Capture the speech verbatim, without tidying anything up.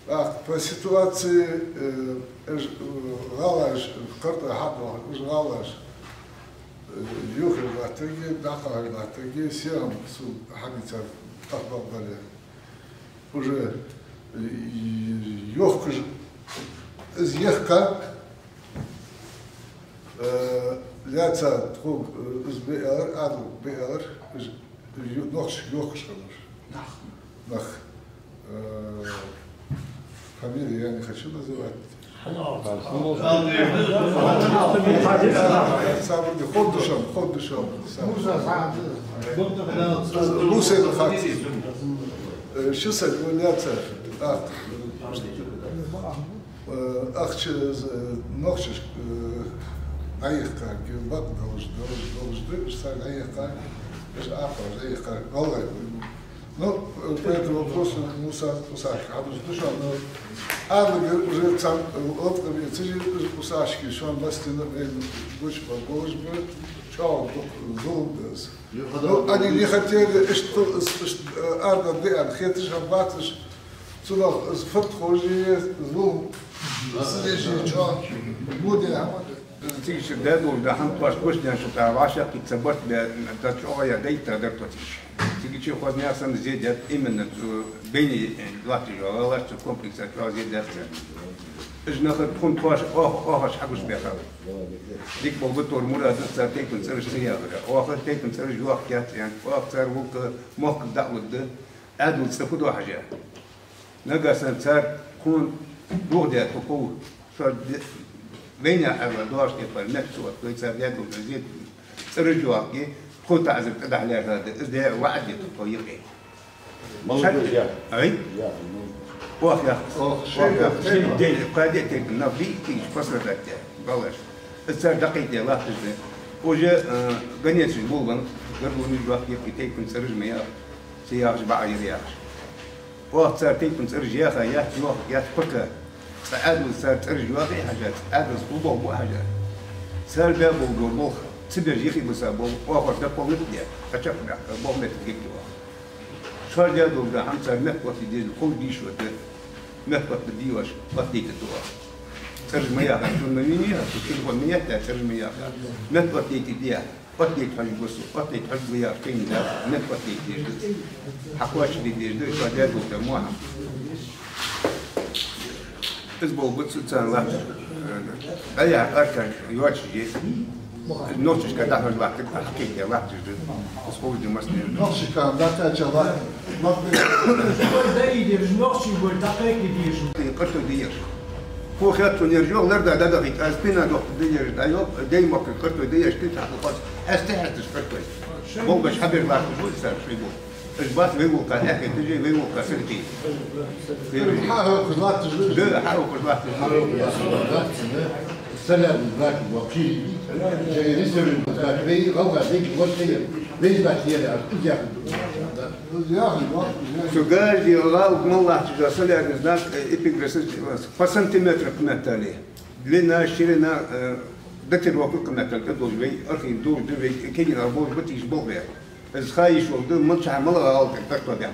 ТӀаккха по ситуации, э, уж, э, гӀалаш, кхарта хьадоагӀа, уж гӀалаш, э, юхаш латтарги, дӀакхахьаш латтарги, сенна сона хьадийцар тӀаккха дале. Уже, э, йохкаш из ехка, э, лаьца тхога, э, из бе аьлар, Ӏаьдалга бе аьлар, из ю-, нохчашка йохкаш хиннар. Нах. Нах. Э, фамилии я не хочу называть. Сабурди, ховргда шоана, ховргда шоана. Муса хац. Э, ши саг ва лаьца. А, э, ахча, э, нохчашка, э, дӀаехка, бакъ долаш, долаш, долаш да, уж саг дӀаехка, уж Ӏапаш дӀаехка, гӀалгӀай. Ну, э, по этому вопросу Муса, Муса хьадувцаргда шоана, но Ӏаьдалгара уже цхьан, э, латкъам эцаш, уж Мусашка шоана массанена вайна гучабар болаш ба, чӀоагӀа ду-, зулам да из. Ну, они не хотели, иштта, иш-, иш-, э, арадаьнна хеташ хӀама бац уж, цунах из фатхожи, зулам. Сизеши чӀоагӀа муде хӀама да. Цига ши даь долаш да хӀама, тхоаш гучадаьнначул тӀехьагӀа вӀашагӀкхийтта ца барт бе, да чӀоагӀа я дайта дар тхо цига. Цига чу хоза наьха санна зе даьд, именно цу бейне латташ йола гӀалаш цу комплекса чӀоагӀа зе даьд цар. Уж нах тхона тхоаш, оаха, оаха хьагучабаьхаб. Дика болх ба тхора Мурадас цар тайпан цӀераш ца яхар. Оаха тайпан цӀераш йоахкац аьнна, оаха цар гӀулакх мохк дӀалургда, Ӏаьдала цӀи фу до хьажа. Нагахьа санна цар тхона дохадаьд тхо кхувр. Со де-, вайнаьха аьлар, дош тӀе пар меттаца оттавой, цар даь долча зе, цӀераш йоахке, тхо таӀазар тӀадахьа лаьрхӀа да, из де ваӀад де тхо юкъе. Молодой я. Ай? Я, ну. Ох, я. Ох, шайга, шайга. Де, кхаде тайпан нах бий, кийча посадать де, балаш. Из цар дӀакхайкаде латташ да. Уже, э, гонецаш болабеннаб, гаргалонаш йоахке, тайпан цӀераш ма яха, ца яхаш баӀа яр яхаш. Оаха цар тайпан цӀераш яха яц, йоах яц пока. Цкъа Ӏаьдалца цар цӀераш йоахе хьажа, цкъа Ӏаьдалца фу болх бу хьажа. Цар бе болга болх, ца беш юхебиса болх, оаха дополнительно де, кхачакх баьхка, болх меттиг геттий оаха. Шоаш даь долаш да хӀама цар метта оттаде дезаш да, ховш дийша да. Метта оттаде дезаш, оттадайтаргда оаха. ЦӀераш ма яха, шун ма вини, шун телефон ма етта, цӀераш ма яха. Метта оттадайтаргда. Оттадайта хьожаргва со, оттадайта хьожаргва яхаш кхайна да, метта оттадайта дезаш да. Хьакхоачашде дезаш да, шоаш даь долча мо хӀама. Из болх ба цу царна латташ. ДӀаяхьа аркаш йоацаш я. Нохчашка дӀахьожа латтарг, хьакхайкаде латташ да. Из ховш да массанена. Нохчашка дӀакхаьча латтарг. Вай даьй дезаш, нохчий вай дӀакхайкаде дезаш. Къартой да ераш. Фу хет цун ераш, йоах, ларда дӀадахийта, аз спина дохка да ераш, дӀайоах, даьй мохк къартой да ераш, кхы цхьа хӀама хьаста, хьаста къартой. Болбаш хьабер латташ ва цар шоай болх. Уж бац вай гӀулакха эхь хеташ, вай гӀулакха сагота. Хьахьокхаш латташ ва? Да, хьахьокхаш латташ ва. Хьахьокхаш латташ ва. Саляр знак вообще. Жай рисовин знак. Вай гӀалгӀа дика вот вай. Вай знак ера, аз уж яхар. Цу гажди гӀалгӀа мел латташ да салярный знак, э, эпиграф по сантиметру кхаметтале. Длина, ширина, э, датировка кхаметтал кӀа долаш вай, архив долаш да вай, кегийна болаш ба тиша болх бе. Из ха йиш йола да, мел чу хьа малагӀа гӀалат тӀа къарто баьнна.